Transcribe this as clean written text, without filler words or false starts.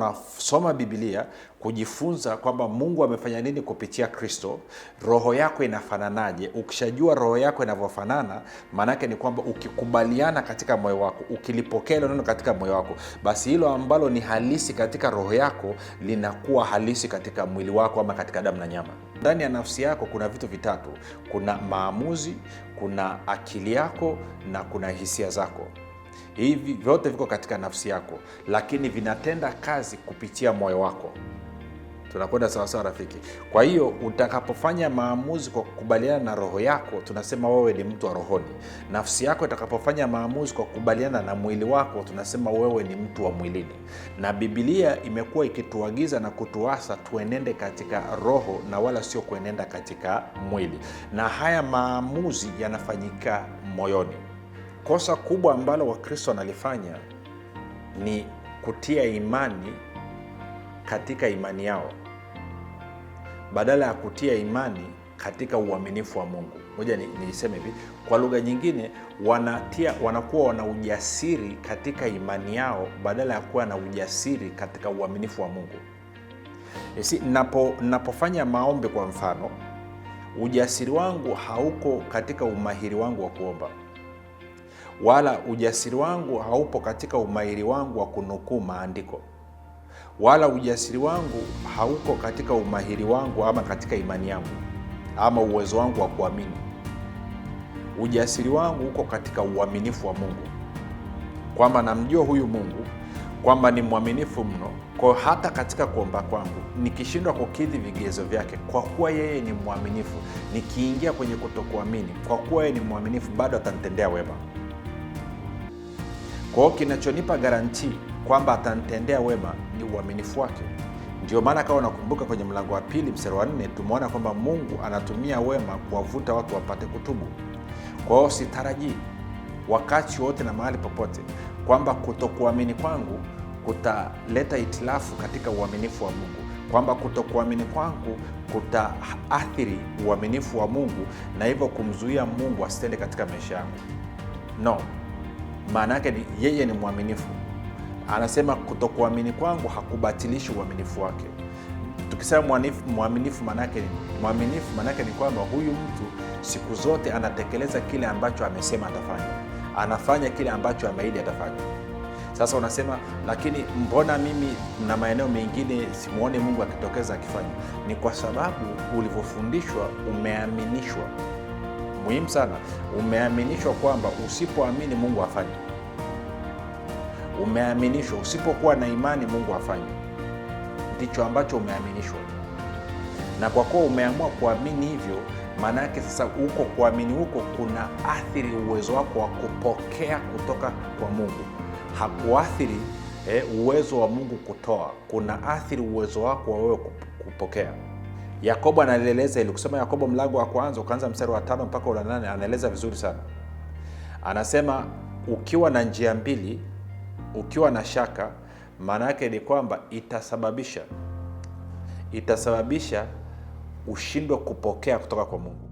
Unasoma Bibilia kujifunza kwamba Mungu amefanya nini kupitia Kristo, roho yako inafananaje. Ukishajua roho yako inavyofanana, maanake ni kwamba ukikubaliana katika moyo wako, ukilipokea hilo neno katika moyo wako, basi hilo ambalo ni halisi katika roho yako linakuwa halisi katika mwili wako ama katika damu na nyama. Ndani ya nafsi yako kuna vitu vitatu: kuna maamuzi, kuna akili yako na kuna hisia zako. Hivi vyote viko katika nafsi yako, lakini vinatenda kazi kupitia moyo wako. Tunakwenda sawasawa, rafiki? Kwa hiyo utakapofanya maamuzi kwa kukubaliana na roho yako, tunasema wewe ni mtu wa rohoni. Nafsi yako itakapofanya maamuzi kwa kukubaliana na mwili wako, tunasema wewe ni mtu wa mwilini. Na Bibilia imekuwa ikituagiza na kutuasa tuenende katika roho na wala sio kuenenda katika mwili, na haya maamuzi yanafanyika moyoni. Kosa kubwa ambalo Wakristo wanalifanya ni kutia imani katika imani yao badala ya kutia imani katika uaminifu wa Mungu. Ngoja niseme hivi kwa lugha nyingine, wanakuwa wana ujasiri katika imani yao badala ya kuwa na ujasiri katika uaminifu wa Mungu. Napofanya maombi kwa mfano, ujasiri wangu hauko katika umahiri wangu wa kuomba, wala ujasiri wangu haupo katika umahiri wangu wa kunukuu maandiko, wala ujasiri wangu hauko katika umahiri wangu ama katika imani yangu ama uwezo wangu wa kuamini. Ujasiri wangu uko katika uaminifu wa Mungu, kwamba namjua huyu Mungu kwamba ni mwaminifu mno. Kwa hata katika kuomba kwangu nikishindwa kukidhi vigezo vyake, kwa kuwa yeye ni mwaminifu, nikiingia kwenye kutokuamini, kwa kuwa yeye ni mwaminifu, bado atanitendea wema. Kwa hiyo kinachonipa garantii kwamba atanitendea wema ni uaminifu wake. Ndio maana kama unakumbuka kwenye mlango wa 2 mstari wa 4 tumeona kwamba Mungu anatumia wema kuwavuta watu wapate kutubu. Kwa hiyo sitarajii wakati wote na mahali popote kwamba kutokuamini kwangu kutaleta itilafu katika uaminifu wa Mungu, kwamba kutokuamini kwangu kutaathiri uaminifu wa Mungu na hivyo kumzuia Mungu asitende katika maisha yangu. No, maana yake ni yeye ni mwaminifu. Anasema kutokuamini kwangu hakubatilishi uaminifu wake. Tukisema mwaminifu maana yake ni mwaminifu, maana yake ni kwamba huyu mtu siku zote anatekeleza kile ambacho amesema atafanya, anafanya kile ambacho ameahidi atafanya. Sasa unasema lakini mbona mimi na maeneo mengine simuoni Mungu akitokeza akifanya? Ni kwa sababu ulivyofundishwa, umeaminishwa. Muhimu sana, umeaminishwa kwamba usipoamini Mungu afanye. Umeaminishwa usipokuwa na imani Mungu afanye. Ndicho ambacho umeaminishwa, na kwa kuwa umeamua kuamini hivyo, maana yake sasa huko kuamini huko kuna athiri uwezo wako wa kupokea kutoka kwa Mungu. Hakuathiri uwezo wa Mungu kutoa, kuna athiri uwezo wako wa wewe kupokea. Yakobo analieleza ili kusema, Yakobo mlango wa kwanza ukaanza mstari wa 5 mpaka wa 8, anaeleza vizuri sana. Anasema ukiwa na njia mbili, ukiwa na shaka, maana yake ni kwamba itasababisha ushindwe kupokea kutoka kwa Mungu.